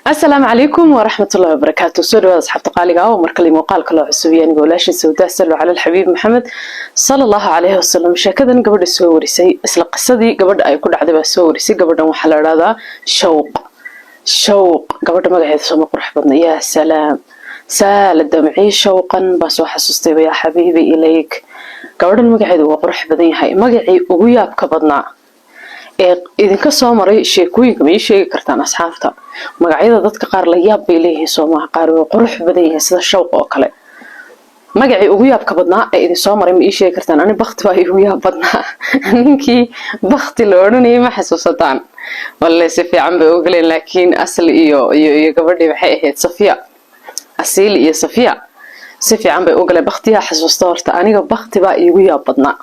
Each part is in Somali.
Asalaamu calaykum waraxmatullahi wabarakaatu. Soo dhawaada, asxaabta qaaliga ah, oo markale muuqaalka loo cusubiya. Anigoo walaashin Sawdaa. Sallu cala alxabiib Maxamed sala Allahu calayhi wasalam. Sheekadan gabadha soo warisay, isla qisadii gabadha ay ku dhacday baa soo warisay. Gabadhan waxaa la idhahdaa Shawq. Shawq gabadha magaceeda sooma qurux badna? Yaa salaam! Saala damcii shawqan baa soo xasuustayba. Yaa xabiibi ilayk. Gabadhan magaceedu waa qurux badan yahay. Magacii ugu yaabka badnaa ee idinka soo maray sheekooyinka ma ii sheegi kartaan, asxaabta? Magacyada dadka qaar la yaab bay leeyihiin, soomaha? Qaar way qurux badan yihiin, sida Shawq oo kale. Magacii ugu yaabka badnaa ee idin soo maray ma ii sheegi kartaan? Ani Bakti baa igu yaab badnaa. Ninkii Bakti la odhanayay ma xasuusataan? Walle si fiican bay ogaleen, laakiin Asli iyo gabadhii maxay ahayd, Safiya, Asiili iyo Safiya si fiican bay ogaleen. Baktiyaa xasuusta horta? Aniga Bakti baa iigu yaab badnaa.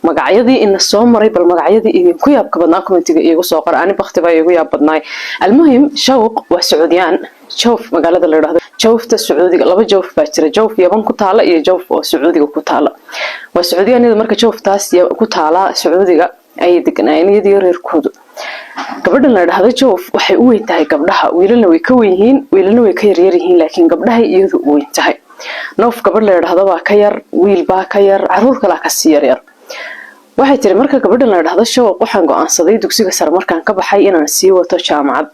Magacyadii ina soo maray, bal magacyadii idinku yaabka badnaa commentiga iigu soo qora. Ani Bakti baa iigu yaab badnaay. Almuhim, Shawq waa Sacuudiyaan. Jawf magaalada la yidhahdo, Jawfta Sacuudiga, laba Jawf baa jira, Jawf Yaban ku taala iyo Jawf oo Sacuudiga ku taala. Waa Sacuudiyaan iyada. Marka Jawftaas ku taala Sacuudiga ayay deganaayeen iyadiyo reerkoodu. Gabadhan la dhahdo Jawf waxay u weyn tahay gabdhaha. Wiilalna way ka weyn yihiin, wiilalna way ka yaryar yihiin, laakiin gabdhahay iyadu u weyn tahay. Noof gabadh la dhahdo baa ka yar, wiil baa ka yar, caruur kalaa kasii yaryar. Waxay tiri marka gabadhan la dhahdo Shawq, waxaan go-aansaday dugsiga sare markaan ka baxay inaan sii wato jaamacad.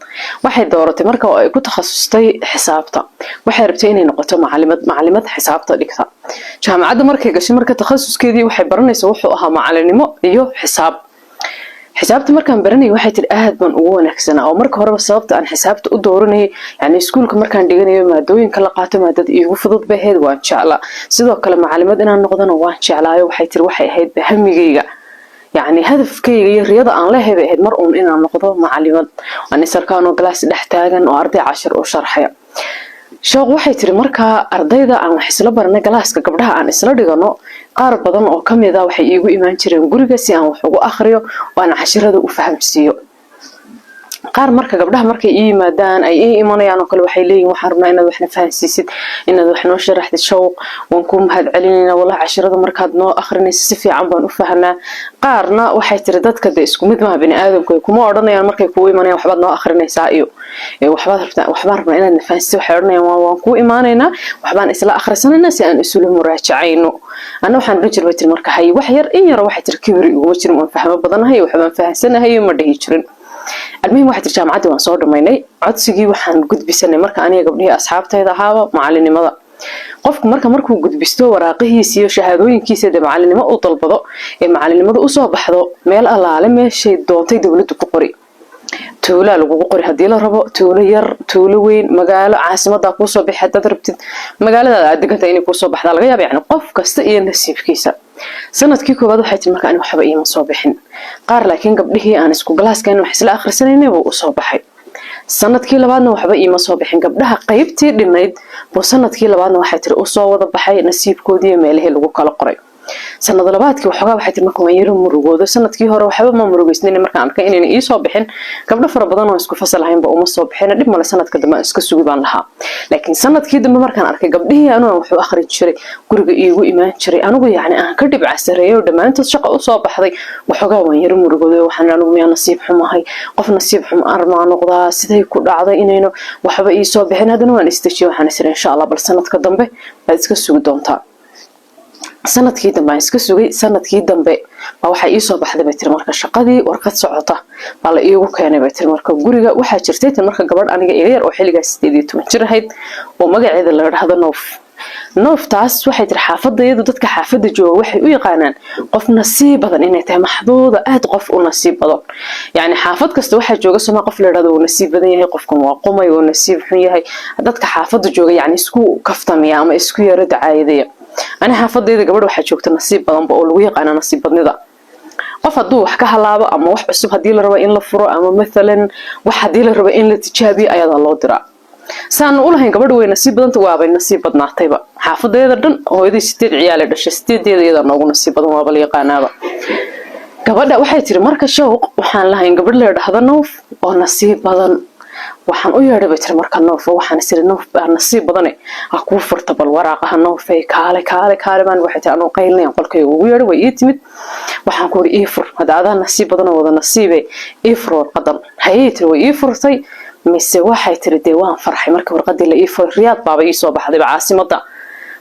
Waxay dooratay marka oo ay ku takhasustay xisaabta. Waxay rabtay inay noqoto macalimad, macalimad xisaabta dhigta. Jaamacadda markay gashay marka, takhasuskeedii waxay baranaysa wuxuu ahaa macalinimo iyo xisaab. Xisaabta markaan baranayay, waxay tiri, aad baan ugu wanaagsanaa, oo marka horeba sababta aan xisaabta u dooranayay, yani iskuulka markaan dhiganayo maadooyinka la qaato, maadada iigu fudud bay ahayd, waan jeclaa. Sidoo kale macalimad inaan noqdona waan jeclaayo. Waxay tiri, waxay ahayd hamigayga, yacni hadafkayga iyo riyada aan leehay bay ahayd mar uun inaan noqdo macalimad, aan isarkaanoo class dhex taagan oo arday cashir u sharxaya. Shooq waxay tiri markaa, ardayda aan wax isla baranay classka, gabdhaha aan isla dhigano, qaar badan oo kamid a waxay iigu imaan jireen guriga si aan wax ugu akhriyo oo aan cashirada u fahamsiiyo. Qaar marka gabdhaha markay ii yimaadaan, ay ii imanayaan oo kale, waxay leeyihin, "Waxaan rabnaa inaad waxna fahansiisid, inaad wax noo sharaxdid. Shawq, waan kuu mahad celinayna, wallahi cashirada markaad noo akhrinaysa si fiican baan u fahnaa." Qaarna waxay tiri, dadka de isku mid maaha, bini aadamku ay kuma odhanayaan markay kuu imanayaan, "Waxbaad noo akhrinaysaa iyo waxbaad rabtaa, waxbaan rabnaa inaad na fahansiisid." Waxay odhanayaan, "Waan kuu imaanaynaa, waxbaan isla akhrisanaynaa si aan isula muraajacayno." Anna waxaan odhan jiray, bay tiri, marka hay wax yar in yaro, waxay tiri, kibir iguma jirin, waan fahmo badanahay, waxbaan fahansanahay ma dhihi jirin. Almuhim, waxay tiri, jaamacaddii waan soo dhammaynay, codsigii waxaan gudbisanay marka aniga gabdhihii asxaabtayda ahaaba macalinimada. Qofku marka markuu gudbisto waraaqihiisa iyo shahaadooyinkiisa, dee macalinimo u dalbado ee macalinimada usoo baxdo, meel allaale meeshay doontay dowladdu ku qori. Tuulaa lagugu qori haddii la rabo, tuulo yar, tuulo weyn, magaalo caasimadaa kuusoo bixi haddaad rabtid, magaaladaada aad deganta inay kuusoo baxdaa laga yaaba. Yani qof kasta iyo nasiibkiisa. Sanadkii koowaad, waxay tiri marka, ani waxba iima soo bixin. Qaar laakiin gabdhihii aan isku classka wax isla akhrisanaynay buu usoo baxay. Sanadkii labaadna waxba iima soo bixin. Gabdhaha qaybtii dhinayd buu sanadkii labaadna, waxay tiri, usoo wada baxay nasiibkoodii meelihii lagu kala qoray. Sanad labaadkii waxoogaa, waxay tiri marka, waan yaro murugoodo. Sanadkii hore waxba ma murugeysnin markaan arkay inayna ii soo bixin. Gabdho fara badan oo isku fasal ahaynba uma soo bixin. Dhib male, sanadka dambe aan iska sugi baan lahaa. Laakiin sanadkii dambe markaan arkay gabdhihii anugu aan wax u akhrin jiray, guriga iigu imaan jiray, anigu yacni aan ka dhibca sareeyo, dhammaantood shaqa usoo baxday, waxoogaa waan yaro murugooday. Waxaan, anigu miyaa nasiib xumahay? Qof nasiib xum armaa noqdaa? Siday ku dhacday inayno waxba ii soo bixin? Haddana waan isdejiyay. Waxaan isiri, insha Allah, bal sanadka dambe baad iska sugi doontaa. Sanadkii dambe aan iska sugay. Sanadkii dambe baa waxaa iisoo baxday, bay tiri marka, shaqadii warqad socota baa la iigu keenay, bay tiri marka, guriga. Waxaa jirtay tan marka gabadh aniga iga yar oo xilligaas 18 jir ahayd oo magaceeda la dhahdo Noof. Nooftaas, waxay tiri, xaafadda iyadu dadka xaafadda jooga waxay u yaqaanaan qof nasiib badan inay tahay, maxduuda, aad qof u nasiib badan. Yacni xaafad kasta waxaa jooga soma qof la yidhahdo wuu nasiib badan yahay, qofkan waa qumay, wuu nasiib xun yahay. Dadka xaafadda jooga yacni isku kaftamiya ama isku yaro dacaayadaya. Ani xaafadayda gabadh waxaa joogta nasiib badanba oo lagu yaqaana nasiib badnida. Qof hadduu wax ka halaabo ama wax cusub haddii la rabo in la furo ama mathalan wax haddii la rabo in la tijaabiyo, ayadaa loo diraa. Saanu u lahayn gabadha way nasiib badanta, waabay nasiib badnaatayba. Xaafadeeda dhan, hooyadii sideed ciyaale dhashay, sideedeeda iyadaa noogu nasiib badan, waaba la yaqaanaaba gabadha. Waxay tiri marka Shawq, waxaan lahayn gabadh la dhahdo Noof oo nasiib badan. Waxaan u yeedhay, bay tiri marka, Noof oo waxaan isiri, "Noof baa nasiib badane, ha kuu furta bal waraaqaha. Noofay, kaale, kaale, kaale," baan, waxay tiri, anuu qaylinayaan qolkayga ugu yeedhay. Way ii timid. Waxaan ku iri, "Ii fur, hadda adaa nasiib badanoo wada nasiibe, ii fur warqadan." "Hayay," tiri. Way ii furtay. Mise waxay tiri, dee waan farxay markii warqadii la ii furay. Riyaad baaba ii soo baxdayba, caasimadda.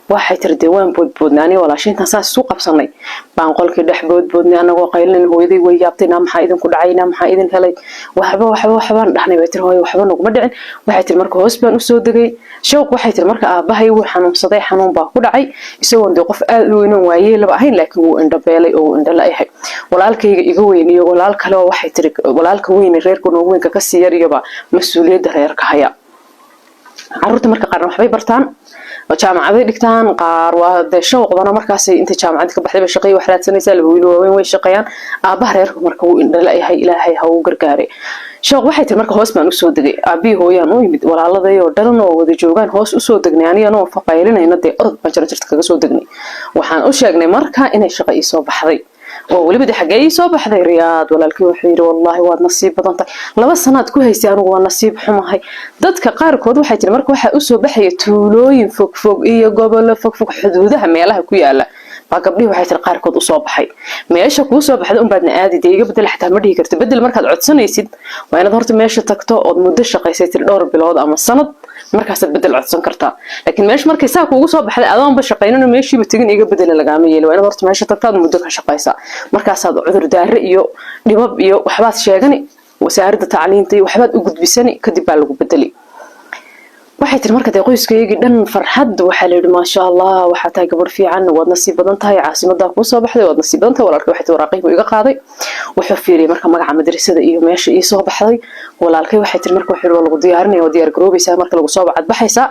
Waxay tiri, dee waan boodboodnay aniga walaashay. Intaan saas isu qabsanay baan qolkii dhex boodboodnay anagoo qaylin. Hooyaday way yaabtay. "Naa, maxaa idinku dhacay? Naa, maxaa idin helay?" "Waxba, waxba, waxbaan dhahnay," bay tiri hooyo. "Waxba naguma dhicin." Waxay tiri, marka hoos baan usoo degay. Shawq waxay tiri, marka aabahay wuu xanuunsaday, xanuun baa ku dhacay, isagoon dee qof aad u weynan waayeelaba ahayn, laakiin wuu indhabeelay oo wuu indhala yahay. Walaalkayga iga weyn iyo walaal kale oo, waxay tiri, walaalka weyne reerka noogu weynka kasii yar iyoba mas-uuliyadda reerka haya. Caruurta marka qaarna waxbay bartaan oo jaamacaday dhigtaan, qaar waa dee shawqdana markaas intay jaamacad ka baxday bay shaqay wax raadsanaysaa. Laba wiil waaweyn way shaqeeyaan. Aabaha reerka marka wuu indhala yahay, Ilaahay ha uu gargaaray. Shawq waxay tiri, marka hoos baan usoo degay, aabihii hooyaan u yimid, walaaladay oo dhan oo wada joogaan. Hoos usoo degnay anigana oo faqaylinayna, dee orod baan jaranjarta kaga soo degnay. Waxaan u sheegnay marka inay shaqo ii soo baxday, oo weliba de xaggee ii soo baxday? Riyaad. Walaalkii wuxuu yidhi, "Wallaahi waad nasiib badan tahay, 2 sanaad ku haysay, anigu waa nasiib xumahay." Dadka qaarkood, waxay tiri, marka waxaa usoo baxaya tuulooyin fogfog iyo gobollo fogfog, xuduudaha meelaha ku yaala baa gabdhihii, waxay tiri, qaarkood usoo baxay. Meesha kuu soo baxday unbaadna aadi, dee iga bedel xataa ma dhihi karti. Bedel markaad codsanaysid waa inaad horta meesha tagto ood muddo shaqaysay, tiri, dhowr bilood ama sanad, markaasaad bedel codsan kartaa. Laakiin meesha markay saa kuugu soo baxday adoonba shaqaynano, meeshiiba tegin, iga bedela lagaama yeeli. Waa inaad horta meesha tagtaad muddo ka shaqaysaa, markaasaad cudurdaare iyo dhibab iyo waxbaad sheegani, wasaaradda tacliinta iyo waxbaad u gudbisani, kadib baa lagu bedeli. Waxay tiri, marka dee qoyskaygii dhan farxad. Waxaa la yidhi, "Maasha Allah, waxaa tahay gabadh fiican, waad nasiib badan tahay, caasimadaa kuu soo baxday, waad nasiib badan tahay." Walaalkay, waxay tiri, waraaqihii buu iga qaaday, wuxuu fiiriyey marka magaca madrasada iyo meesha ii soo baxday. Walaalkay, waxay tiri, marka wuxuu yidhi, waa lagu diyaarinaya, waa diyaar garoobaysaa, marka lagu soo bacad baxaysaa.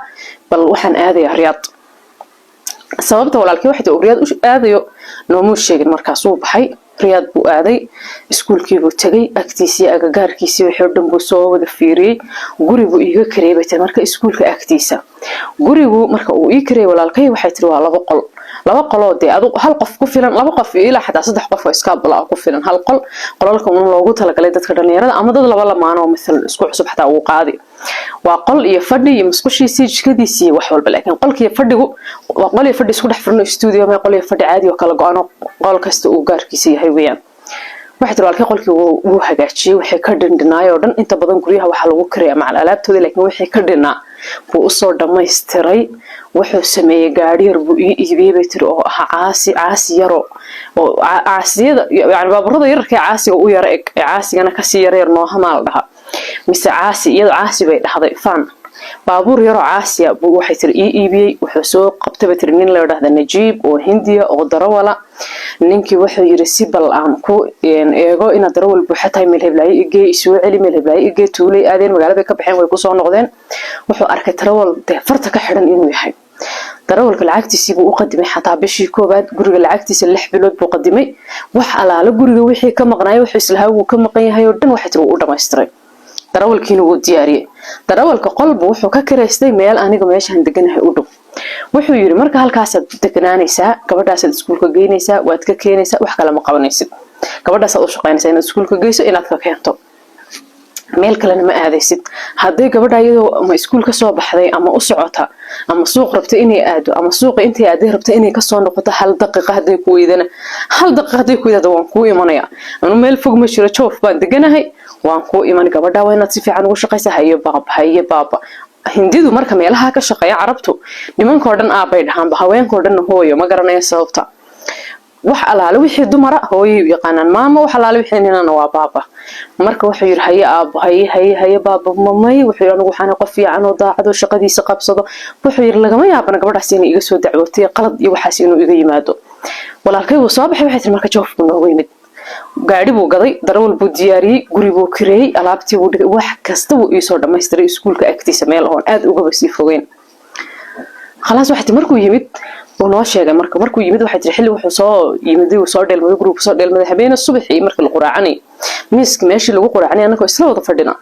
Bal waxaan aadayaa Riyaad. Sababta walaalkay, waxay tiri, uu Riyaad u aadayo noomuu sheegin. Markaas wuu baxay, Riyaad buu aaday, iskuulkii buu tegay, agtiisii agagaarkiisii wixii oo dhan buu soo wada fiiriyey. Guri buu iiga kareeyay, bay tiri, marka iskuulka agtiisa. Gurigu marka uu ii kareeyay walaalkay, waxay tiri, waa laba qol, laba qoloo dee adu hal qof ku filan, laba qof ilaa xataa saddex qof oo iskaabula ah ku filan hal qol. Qolalka un loogu talagalay dadka dhalinyarada ama dad laba lamaano oo masalan isku cusub xataa uu qaadi. Waa qol iyo fadhi iyo musqushiisii, jikadiisii, wax walba. Laakiin qolkiiyo fadhigu waa qol iyo fadhi isku dhex furno studio ma, qol iyo fadhi caadi oo kala go-ano, qol kasta uu gaarkiisa yahay weeyaan. Waxay tiri, walaalkay qolkii wuu hagaajiyey, waxay ka dhindhinaay oo dhan. Inta badan guryaha waxaa lagu kariyaa macal alaabtooda, laakiin wixii ka dhinaa buu usoo dhammaystiray. Wuxuu sameeyey gaadhi yar buu ii iibiyey, bay tiri, oo ahaa caasi, caasi yaro oo caasiyada, yani baaburada yararka ee caasiga u yaro eg, ee caasigana kasii yara yar, noohamaa la dhahaa mise caasi, iyadoo caasi bay dhahday, fan baabuur yaroo caasiya buu, waxay tiri, ii iibiyey. Wuxuu soo qabtay, bay tiri, nin la yidhaahda Najiib oo Hindiya oo darawala. Ninkii wuxuu yiri, si bal aan ku eego inaad darawal buuxa tahay, meel heblaayo igee, isoo celi, meel heblaayo igee. Tuulay aadeen, magaalada ka baxeen, way kusoo noqdeen. Wuxuu arkay darawal dee farta ka xidhan inuu yahay. Darawalka lacagtiisii buu u qadimay xataa bishii koowaad, guriga lacagtiisa 6 bilood buu qadimay. Wax alaalo guriga wixii ka maqnaayay, wuxuu islahaa wuu ka maqan yahay oo dhan, waxay tiri, wuu u dhamaystiray. Darawalkiina wuu diyaariyey. Darawalka qolbu wuxuu ka kiraystay meel aniga meeshaan deganahay u dhow. Wuxuu yiri, marka halkaasaad deganaanaysaa, gabadhaasaad iskuulka geynaysaa, waad ka keenaysaa, wax kale ma qabanaysid, gabadhaasaad u shaqaynaysaa, inaad iskuulka geyso, inaad ka keento, meel kalena ma aadaysid. Hadday gabadha iyadoo ama iskuul ka soo baxday ama u socota ama suuq rabta inay aado ama suuqa intay aaday rabta inay kasoo noqoto, hal daqiiqa hadday ku weydana, hal daqiiqa hadday ku weydada, waan kuu imanaya. Anu meel fog ma jiro, joof baan deganahay, waan kuu iman. Gabadha waa inaad si fiican ugu shaqaysa. Haye baaba, haye baaba. Hindidu marka meelaha ka shaqeeya, Carabtu nimankoo dhan aabbay dhahaanba, haweenkoo dhanna hooyo. Ma garanaya sababta. Wax alaale wixii dumara hooyay u yaqaanaan maama, wax alaale wixii ninana waa baaba. Marka wuxuu yidhi, "Haye aabo, haye, haye, haye baaba." Mamay, wuxuu yidhi, "Anigu waxaan qof fiican oo daacad oo shaqadiisa qabsado." Wuxuu yidhi, lagama yaabana gabadhaas inay iga soo dacwootay, qalad iyo waxaas inuu iga yimaado. Walaalkay wuu soo baxay, waxay tiri, marka joof buu noogu yimid. Gaadhi buu gaday, darawal buu diyaariyey, guri buu kireeyey, alaabtii buu dhigay, wax kasta buu iisoo dhammaystiray, iskuulka agtiisa meel oon aad ugaba sii fogeyn. Khalaas, waxay tiri, markuu yimid wuu noo sheegay. Marka markuu yimid, waxay tiri, xilli wuxuu soo yimid, uu soo dheelmaday, gurigu kusoo dheelmaday habeena subaxii markii la quraacanay, miiska meeshii lagu quraacanay annagoo isla wada fadhina,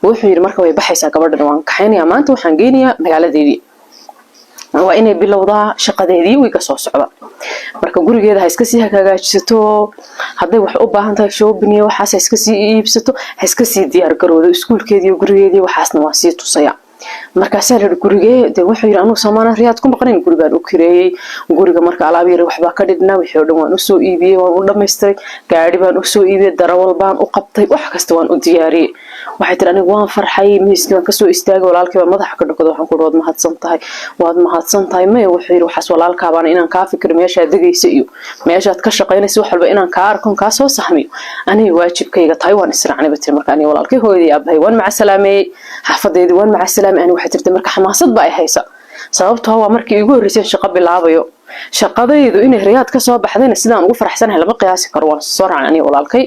wuxuu yidhi, marka way baxaysaa gabadhan, waan kaxaynayaa maanta, waxaan geynayaa magaaladeedii, waa inay bilowdaa shaqadeedii wiiga soo socda. Marka gurigeeda ha iska sii hagaajisato, hadday wax u baahan tahay shopping iyo waxaas ha iska sii iibsato, ha iska sii diyaar garowdo, iskuulkeedii iyo gurigeedii waxaasna waan sii tusaya. Markaasaa la yidhi, "Gurigee?" Dee wuxuu yidhi, anugu Soomaaliya Riyaad ku maqnayn, gurigaan u kireeyey. Guriga marka alaab yar waxbaa ka dhidhnaa, wixii oo dhan waan usoo iibiyey, waan u dhammaystiray, gaadhi baan usoo iibiyey, darawal baan u qabtay, wax kasta waan u diyaariyey. Waxay tiri, anigu waan farxay, miiskii baan kasoo istaagay, walaalkii baan madaxa ka dhukada. Waxaan ku waad mahadsan tahay, waad mahadsan tahay. Maya, wuxuu yidhi, waxaas walaalkaabaan inaan kaa fikiro, meeshaad degaysa iyo meeshaad ka shaqaynaysa, wax walba inaan kaa arko, kaa soo sahmiyo, aniga waajibkayga tahay. Waan israacnay, ba tiri. Marka aniga walaalkay, hooyadii, aabahay waan macasalaameeyey, xaafadeedii waan macasalaamay. Aniga, waxay tirtay, marka xamaasad ba ay haysa, sababtoo waa markii igu horreysay shaqo bilaabayo, shaqadaydu inay Riyaad ka soo baxdayna sidaan ugu faraxsanahay lama qiyaasi karo. Waan soo raacnay aniga walaalkay,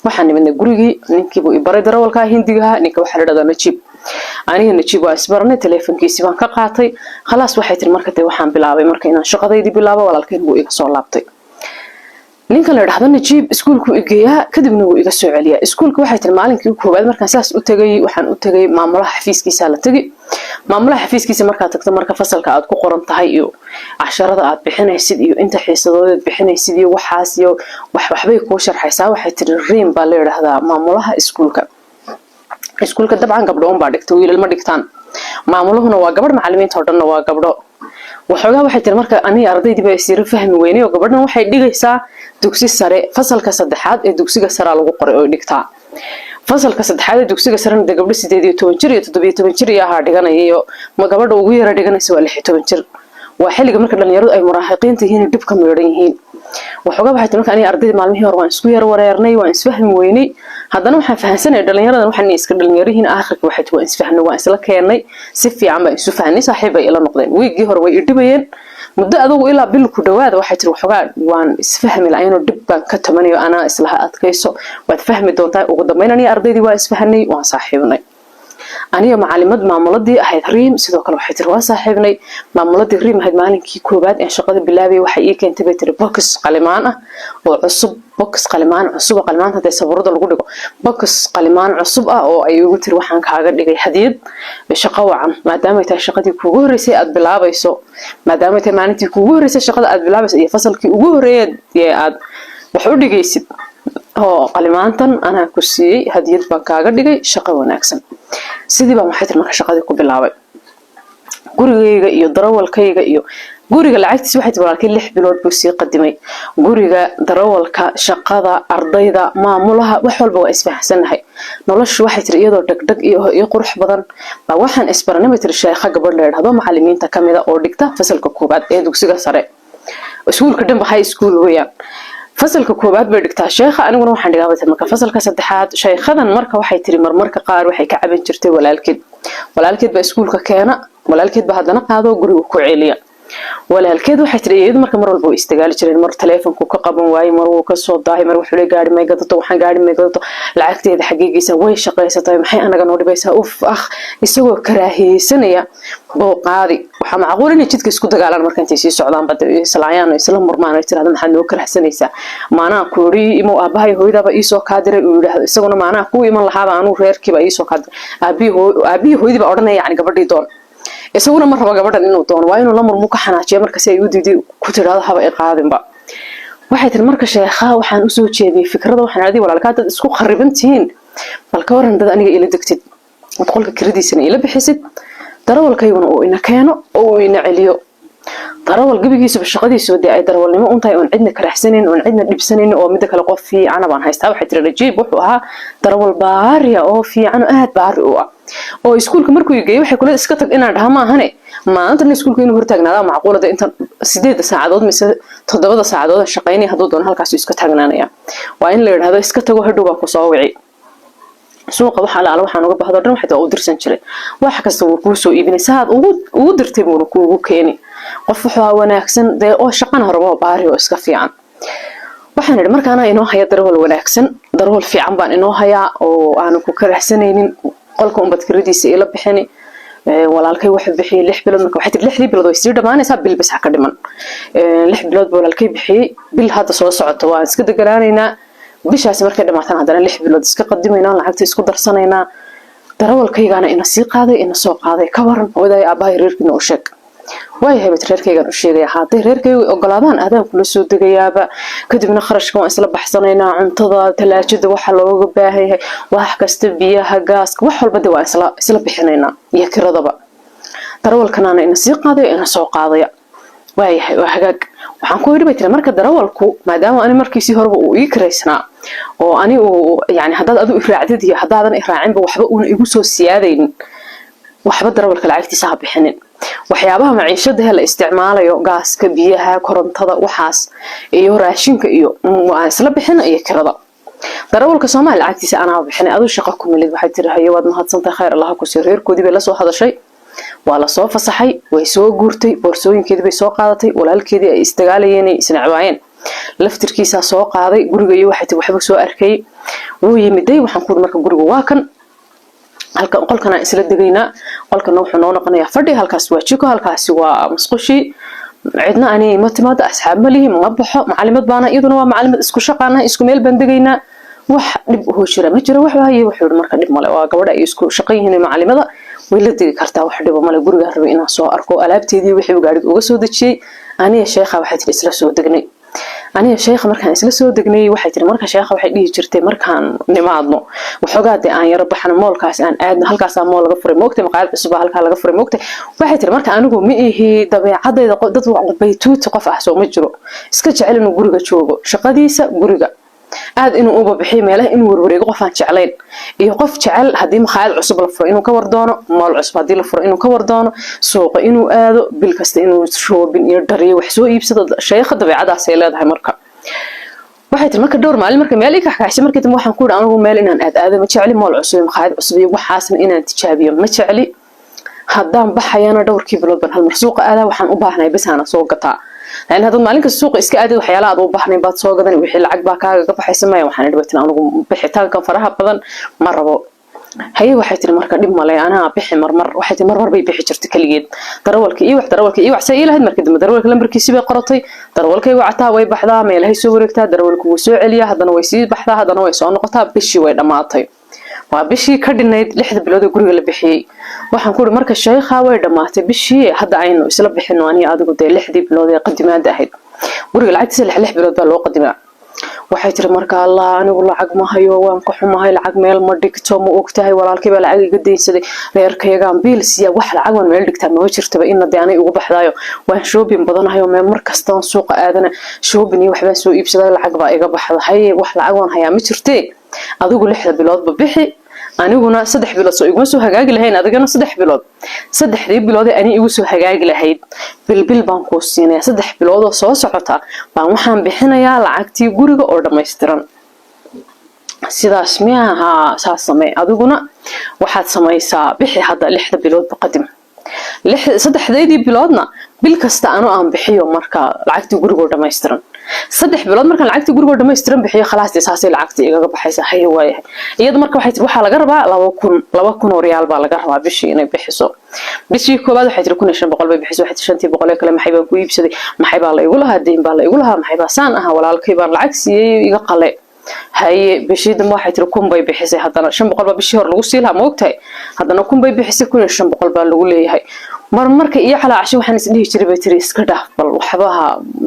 waxaan nimidnay gurigii. Ninkiibuu ibaray darawalkaa Hindigaha. Ninka waxaa la dhahdaa Najiib. Aniga Najiib waa isbaranay, teleefonkiisii baan ka qaatay. Khalaas, waxay tiri, marka dee waxaan bilaabay marka inaan shaqadaydii bilaabo. Walaalkeen wuu iga soo laabtay. Ninka la dhahdo Najiib iskuulku igeeyaa, kadibna wuu iga soo celiyaa iskuulka. Waxay tiri, maalinkii koowaad markaan saas u tegay, waxaan u tegay maamulaha xafiiskiisa. La tegi maamulaha xafiiskiisa markaad tagto, marka fasalka aad ku qoran tahay iyo casharada aad bixinaysid iyo inta xiisadoodeed bixinaysid iyo waxaas iyo wax waxbay kuu sharxaysaa. Waxay tiri, Riim baa la yidhaahdaa maamulaha iskuulka. Iskuulka dabcan gabdho un baa dhigta, wiilal ma dhigtaan. Maamuluhuna waa gabadh, macalimiinta oo dhanna waa gabdho. Waxoogaa, waxay tiri, marka aniga ardaydii baa isira fahmi weynay, oo gabadhan waxay dhigaysaa dugsi sare, fasalka saddexaad ee dugsiga saraa lagu qoray oo dhigtaa. Fasalka saddexaad ee dugsiga sarena dee gabdho 18 jir iyo 17 jir iyo ahaa dhiganaya, iyo ma gabadha ugu yara dhiganaysa waa 16 jir. Waa xilliga marka dhalinyaradu ay muraahiqiinta yihiin, dhib ka meedhan yihiin. Waxoogaa, waxay tiri, marka aniga ardayda maalmihii hore waan isku yar wareernay, waan isfahmi weynay. Haddana waxaan fahansanay dhalinyaradan waxaan iska dhalinyaro yihiin. Aakhirka, waxay tiri, waan isfahnay, waan isla keennay, si fiican baan isu fahnay, saaxiib bay ila noqdeen. Wiiggii hore way idhibayeen muddo adugu ilaa bil ku dhawaada. Waxay tiri, waxoogaa waan isfahmi la-aynoo dhib baan ka tamanayo, anaa islaha adkayso, waad fahmi doontaa. Ugu dambeyn aniga ardaydii waa isfahnay, waan saaxiibnay. Aniga macalimad maamuladii ahayd Riim sidoo kale, waxay tiri, waan saaxiibnay. Maamuladii Riim ahayd maalinkii koowaad ee shaqada bilaabay waxay ii keentay, bay tiri, box qalimaan ah oo cusub, box qalimaan cusub oo qalimaanta hadee sabuurada lagu dhigo, box qalimaan cusub ah, oo ay igu tiri, waxaan kaaga dhigay hadiyad shaqo wacan, maadaamay tahay shaqadii kuugu horreysay aad bilaabayso, maadaamay tahay maalintii kuugu horreysay shaqada aad bilaabayso iyo fasalkii ugu horreeyay ee aad wax u dhigaysid, oo qalimaantan anaa ku siiyey, hadiyad baan kaaga dhigay, shaqo wanaagsan. Sidii baan, waxay tiri, marka shaqadii ku bilaabay. Gurigayga iyo darawalkayga iyo guriga lacagtiisa, waxay tiri, walaalkay 6 bilood buu sii qadimay. Guriga, darawalka, shaqada, ardayda, maamulaha, wax walba waa isfahamsanahay. Noloshu, waxay tiri, iyadoo dhegdheg iyo qurux badan baa waxaan isbaranay, bay tiri, sheekha gabadh la yidhahdo, macalimiinta kamida oo dhigta fasalka koowaad ee dugsiga sare. Iskuulka dhanba high school weeyaan. Fasalka koowaad bay dhigtaa sheekha, aniguna waxaan dhigaa, bay tiri, marka fasalka saddexaad. Sheekhadan marka, waxay tiri, marmarka qaar waxay ka caban jirtay walaalkeed. Walaalkeed baa iskuulka keena, walaalkeed baa haddana qaado, guriga ku celiya. Walaalkeed, waxay tiri, iyadu marka mar walba way isdagaali jireen. Mar taleefonku ka qaban waayey, mar wuu kasoo daahay, mar wuxuu le gaari may gadato, waxaan gaari may gadato, lacagteeda xageegeysa, way shaqaysatay, maxay anaga noo dhibaysaa, uf ah, isagoo karaahiyeysanaya buu qaadi. Waxaa macquul inay jidka isku dagaalaan marka intay sii socdaan bada islaayaan oo isla murmaan, ay tirahdo, maxaad noo karahsanaysaa? Maanaa ku yidhi imow? Aabahay hooyadaaba iisoo kaadiray, uu yidhaahdo isaguna, maanaa kuu iman lahaaba anuu, reerkiiba iisoo kaadiray. Aabihii hooyadii baa odhanaya, yani gabadhii doon. Isaguna ma rabo gabadhan inuu doono, waa inuu la murmu, ka xanaajiya marka si ay u diiday ku tidhaahdo haba i qaadinba. Waxay tiri, marka sheekha waxaan usoo jeediyey fikrada. Waxaan adi walaalkaa dad isku khariban tihiin, bal ka waran dad aniga ila degtid, ad qolka kiradiisana ila bixisid, darawalkayguna uu ina keeno oo uu ina celiyo, darawal gebigiisuba shaqadiisuba dee ay darawalnimo un tahay, oon cidna karaxsanayn, oon cidna dhibsanayn, oo midda kale qof fiicana baan haystaa. Waxay tiri, Rajiib wuxuu ahaa darawal baariya oo fiican oo aad baari u ah, oo iskuulka markuu geeyo waxay kule iska tag inaan dhaha maahane, maantana iskuulka inuu hortaagnaadaa macquulada inta 8da saacadood mise 7da saacadood shaqaynaya. Hadduu doono halkaasuu iska taagnaanaya. Waa in la yidhahdo iska tago, hadhow baan kusoo wici. Suuqa waxa alaala waxaan uga bahdo dhan waxay u dirsan jiray, wax kasta wuu kuu soo iibinay, saad ugu dirtay buuna kuugu keeni. Qof wuxuu ahaa wanaagsan dee, oo shaqana horeba baari oo iska fiican. Waxaan idhi, marka anaa inoo haya darawal wanaagsan, darawal fiican baan inoo hayaa oo aanu ku karaxsanaynin, qolka unbad kiradiisa ila bixini. Walaalkay wuxuu bixiyey 6 bilood. Marka waxay tiri, 6dii bilood way sii dhammaanaysaa, bil bas ha ka dhiman. 6 bilood buu walaalkay bixiyey. Bil hadda soo socota waan iska deganaanaynaa, bishaasi markay dhamaataan haddana 6 bilood iska qadimaynaa, lacagta isku darsanaynaa, darawalkaygaana ina sii qaaday, ina soo qaaday. Ka waran hooyaday, aabbahay, reerkiina u sheeg. Waayahay, bat reerkaygaan u sheegaya. Hadday reerkaygu ogolaadaan, adaan kula soo degayaaba. Kadibna kharashka waan isla baxsanaynaa, cuntada, talaajada, waxa looga baahan yahay, wax kasta, biyaha, gaaska, wax walba de waan isla bixinaynaa iyo kiradaba. Darawalkanaana ina sii qaadaya, ina soo qaadaya. Waayahay, waa hagaag. Waxaan ku yidhi, bay tiri, marka darawalku maadaama ani markiisii horeba uu ii kiraysnaa oo ani uu yani haddaad adu iraacdid iyo haddaadan iraacinba waxba uuna igu soo siyaadaynin, waxba darawalka lacagtiisa ha bixinin. Waxyaabaha maciishadahe la isticmaalayo, gaaska, biyaha, korontada, waxaas iyo raashinka iyo waan isla bixina iyo kirada. Darawalka Soomaali lacagtiisa anaa bixinay, aduu shaqo ku milid. Waxay tiri, haye, waad mahadsantahay, khayr Allaha ku siiyo. Reerkoodii bay lasoo hadashay, waa lasoo fasaxay, way soo guurtay, boorsooyinkeedii bay soo qaadatay. Walaalkeedii ay isdagaalayeen, ay isnacwaayeen, laftirkiisaa soo qaaday guriga iyo waxay tiri waxba soo arkayay. Wuu yimiday. Waxaan ku marka guriga waa kan, halkan qolkan aan isla degaynaa, qolkana wuxuu noo noqonayaa fadhi, halkaas waa jiko, halkaasi waa musqushii. Cidna ani ma timaado, asxaab ma lihi, ma baxo, macalimad baana, iyaduna waa macalimad, isku shaqaana, isku meel baan degaynaa, wax dhib uhoo jira ma jiro. Wax waaye, wuxuu yihi marka dhib male, waa gabadha ay isku shaqo yihiin macalimada, way la degi kartaa, wax dhibo male. Gurigaan rabay inaan soo arko. Alaabteedii wixii uu gaariga uga soo dejiyey. Aniga sheekha, waxay tiri, isla soo degnay. Aniga sheekha markaan isla soo degnay, waxay tiri marka sheekha waxay dhihi jirtay markaan nimaadno waxoogaa dee aan yaro baxno, mall-kaas aan aadno, halkaasaa mall laga furay moogtay, maqaayad cusub baa halkaa laga furay moogtay. Waxay tiri marka anigu ma ihi dabeecadayda dad baytuuti qof ah soo ma jiro, iska jecel inuu guriga joogo, shaqadiisa guriga aad inuu uba bixiyo, meelaha inuu warwareego qof aan jeclayn, iyo qof jecel haddii makhaayad cusub la furo inuu ka wardoono, mall cusub haddii la furo inuu ka wardoono, suuqa inuu aado, bil kasta inuu shopping iyo dhariyo wax soo iibsado. Sheekha dabeecadaasay leedahay. Marka waxay tiri marka dhowr maalin marka meel ii kaxkaxsay, markii dambe waxaan ku yidhi, anigu meel inaan aad aado ma jecli, mall cusub iyo makhaayad cusub iyo waxaasna inaan tijaabiyo ma jecli. Haddaan baxayana dhowrkii bilood baan hal mar suuqa aadaa, waxaan u baahnahay bas aana soo gataa. Yani haddaad maalin kasta suuqa iska aadid, waxyaalaha aad u baahnayn baad soo gadan, wixii lacag baa kaaga ka baxaysa. Maya, waxaan idhi, bay anigu bixitaankan faraha badan ma rabo. Haye, waxay tiri, marka dhib male, anaa bixi marmar. Waxay tiri marmar bay bixi jirtay kaligeed. Darawalka iyo wax, darawalka iyo wax say ii lahayd. Markii dambe darawalka lambarkiisii bay qoratay, darawalkay wacataa, way baxdaa, meelahay soo wareegtaa, darawalku wuu soo celiyaa, haddana way sii baxdaa, haddana way soo noqotaa. Bishii way dhammaatay, waa bishii ka dhinayd 6da bilood ee guriga la bixiyey. Waxaan ku uri marka sheekha, way dhammaatay bishii, hadda aynu isla bixino aniga adigu dee 6dii bilood ee qadimaada ahayd. Guriga lacagtiisa 6 bilood baa loo qadimaa. Waxay tiri marka, Allah, anigu lacag ma hayo, waan ka xumahay, lacag meel ma dhigto, ma ogtahay, walaalkay baa lacag iga daynsaday, reerkayagaan biil siiya, wax lacag waan meel dhigtaa mama jirtaba, ina dee anay ugu baxdaayo, waan shopping badanahay oo mar kastaan suuqa aadana shopping iyo waxbaan soo iibsaday, lacag baa iga baxda. Haye, wax lacag waan hayaa ma jirtee, adigu 6da biloodba bixi, aniguna 3 bilood soo iguma soo hagaagi lahayn, adigana 3 bilood, 3dii bilood ee ani igu soo hagaagi lahayd bilbil baan kuu siinaya. 3 bilood oo soo socota baan waxaan bixinayaa lacagtii guriga oo dhammaystiran. Sidaas miya? Haa, saas samee. Adiguna waxaad samaysaa, bixi hadda 6da biloodba qadim, 3deydii biloodna bil kasta anu aan bixiyo marka lacagtii gurigoo dhammaystiran. 3 bilood markaan lacagtii gurigoo dhammaystiran bixiyo, khalaas dee saasay lacagtii igaga baxaysa. Haye, waayahay. Iyada marka waxay tiri waxaa laga rabaa 2000, 2000 oo riyaal baa laga rabaa bishii inay bixiso. Bishii koowaad, waxay tiri, 1500 bay bixiso. Waxay tiri shantii boqol ee kale maxay baan ku iibsaday? Maxay baa la igu lahaa? Deyn baa la igu lahaa? Maxay baa saan ahaa? Walaalkay baan lacag siiyey, iga qale. Haye, bishii dambe, waxay tiri, 1000 bay bixisay. Haddana 500 baa bishii hore lagu sii lahaa, ma ogtahay? Haddana 1000 bay bixisay, 1500 baa lagu leeyahay. Mar marka iyo calaacsho waxaan isdhihi jiray, bay tiri, iska dhaaf bal, waxba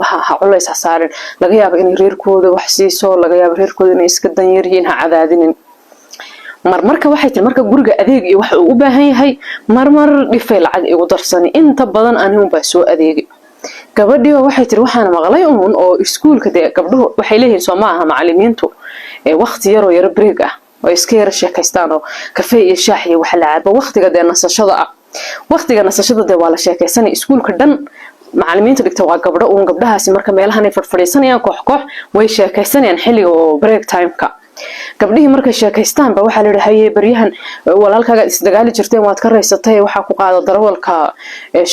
ha culays ha saarin, laga yaabo inay reerkooda wax siiso, laga yaabo reerkooda inay iska danyar yihiin, ha cadaadinin. Marmarka, waxay tiri, marka guriga adeeg iyo waxa uu u baahan yahay marmar dhifay lacag igu darsani, inta badan ani unbaa soo adeegay. Gabadhiiba, waxay tiri, waxaan maqlay uun oo iskuulka dee gabdhuhu waxay leeyihiin, soo ma aha, macalimiintu waqti yaroo yaro break ah oo iska yaro sheekaystaan oo kafee iyo shaax iyo wax la cabo, waqtiga dee nasashada ah. Waqtiga nasashada dee waa la sheekaysanaya. Iskuulka dhan macalimiinta dhigta waa gabdho uun. Gabdhahaasi marka meelahan ay fadhfadhiisanayaan koox koox, way sheekaysanayaan xilliga oo break timeka. Gabdhihii markay sheekaystaan ba waxaa la yidhi, haye, baryahan walaalkaagaad isdagaali jirteen waad ka raysatay, waxaa ku qaada darawalka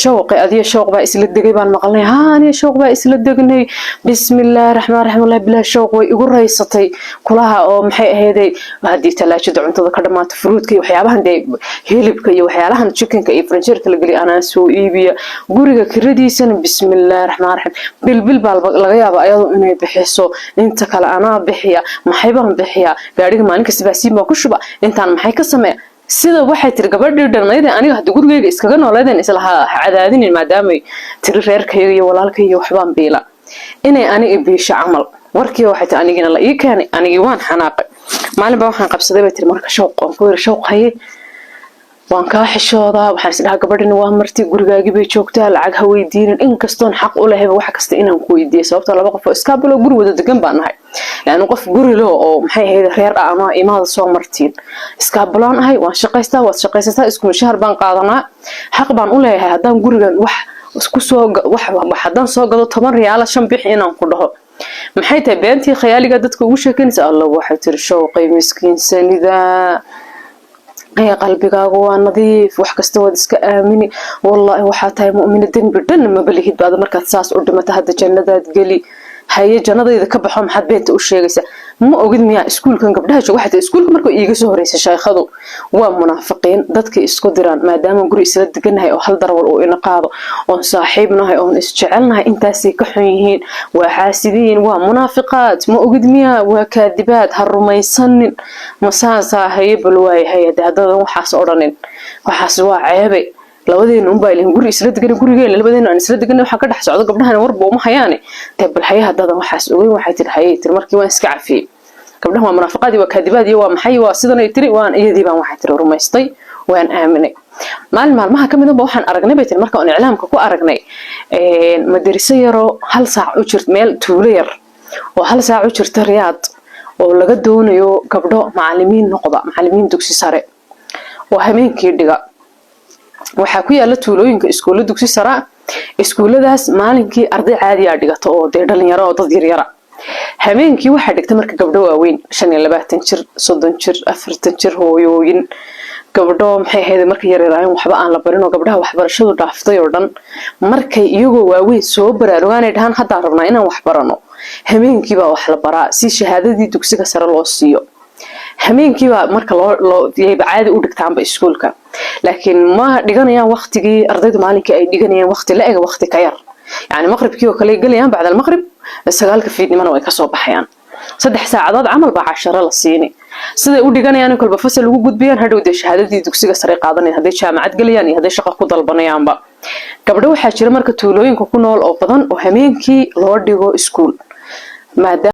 Shawqi, adiyo Shawq baa isla degay baan maqalnay. Haa, aniyo Shawq baa isla degnay. Bismillaahi raxmaan raxiim, wallahi bilahi Shawq way igu raysatay kulaha. Oo maxay ahayday, haddii talaajada cuntada ka dhamaato, fruitka iyo waxyaabahan dee hilibka iyo waxyaalahan chickenka iyo frinjeerka la geliya anaa soo iibiya. Guriga kiradiisana, bismillaahi raxmaan raxiim, bilbil baa laga yaaba ayadu inay bixiso, inta kale anaa bixiya. Maxay baan bixiyaa? Gaadhiga maalin kasta baasiin baa ku shuba, intaan maxay ka sameeya? Sida, waxay tiri, gabadhii dhannayd ee aniga hadda gurigeyga iskaga nooleedeen islaha ha cadaadinin, maadaamay tiri reerkayga iyo walaalkayga iyo waxbaan biila, inay aniga biisho camal. Warkiiba, waxay tiri, anigina la ii keenay, anigii waan xanaaqay. Maalin baa waxaan qabsaday, bay tiri, marka Shawq aan ku yiri, Shawq, haye. Waan kaa xishoodaa. Waxaan isdhahaa, gabadhina waa marti, gurigaagii bay joogtaa, lacag ha weydiinin, inkastoon xaq u lehayba wax kasta inaan ku weydiiyo, sababtoo laba qof oo iskaabuloo guri wada degan baan nahay. Yani qof guri leh oo, maxay ahayd, reer ah ama imaada soo martiin. Iskaabulaan ahay, waan shaqaystaa, waad shaqaysataa, isku mushahar baan qaadanaa. Xaq baan u leeyahay haddaan gurigan wax kusoo wax, haddaan soo gado 10 riyaala, 5 bixi inaan ku dhaho. Maxay tahay beentii khayaaliga dadka ugu sheekanaysa? Alla, waxay tiri, showqay miskiinsanida ee qalbigaagu waa nadiif, wax kasta waad iska aamini. Wallaahi waxaa tahay mu'mina, dembi dhan maba lihid baada. Markaad saas u dhimata hadda jannadaad geli. Haye, jannadayda ka baxo, maxaad beenta u sheegaysaa? Ma ogid miyaa iskuulkan gabdhaha jooga? Waxay tahay iskuulka markuu iiga soo horeysay sheekhadu waa munaafiqiin, dadkay isku diraan. Maadaama guri isla deganahay oo hal darwal uu ina qaado, oon saaxiibnahay, oon isjecelnahay, intaasay ka xun yihiin. Waa xaasidiin, waa munaafiqaad. Ma ogid miyaa? Waa kaadibaad, ha rumaysanin. Masaasaa? Haye, bal waayahay, hade haddaadan waxaas odhanin, waxaas waa ceebe. Labadeena unbaa ilin guri isla degan, gurigeena labadeena aan isla degan, waxaa ka dhex socdo gabdhahan warba uma hayaane. Dee bal haye, haddaadan waxaas ogeyn. Waxay tiri, haye, tiri, markii waan iska cafiyey. Gabdhahan waa munaafiqaad iyo waa kaadibaad iyo waa maxay, waa sidanay tiri. Waan iyadii baan, waxay tiri, rumaystay, waan aaminay. Maalin maalmaha ka midanba waxaan aragnay, bay tiri, marka aan iclaamka ku aragnay madariso yaroo hal saac u jirt, meel tuulo yar oo hal saac u jirta Riyaad, oo laga doonayo gabdho macalimiin noqda, macalimiin dugsi sare oo habeenkii dhiga. Waxaa ku yaala tuulooyinka iskuulla dugsi sara. Iskuulladaas maalinkii arday caadiyaa dhigata oo dee dhalinyaro oo dad yaryara. Habeenkii waxaa dhigta marka gabdho waaweyn, 25 jir, 30 jir, 40 jir, hooyooyin, gabdho, maxay ahayd, markay yaryaraayeen waxba aan la barin, oo gabdhaha waxbarashadu dhaaftay oo dhan, markay iyagoo waaweyn soo baraarugaanay dhahaan, haddaan rabnaa inaan wax barano. Habeenkiibaa wax la baraa si shahaadadii dugsiga sare loo siiyo. Habeenkiibaa marka loo yayba caadi u dhigtaanba iskuulka, laakiin ma dhiganayaan waqtigii ardaydu maalinkii ay dhiganayaan waqti la ega, waqti ka yar. Yani maqribkii oo kale gelayaan, bacda almaqrib 9-ka fiidnimona way kasoo baxayaan. 3 saacadood camal baa casharo la siini. Siday u dhiganayaan in kolba fasal ugu gudbiyaan, hadhow dee shahaadadii dugsiga sare qaadanayaan hadday jaamacad gelayaan iyo hadday shaqo ku dalbanayaanba. Gabdho waxaa jira marka tuulooyinka ku nool oo badan oo habeenkii loo dhigo iskuul maadaama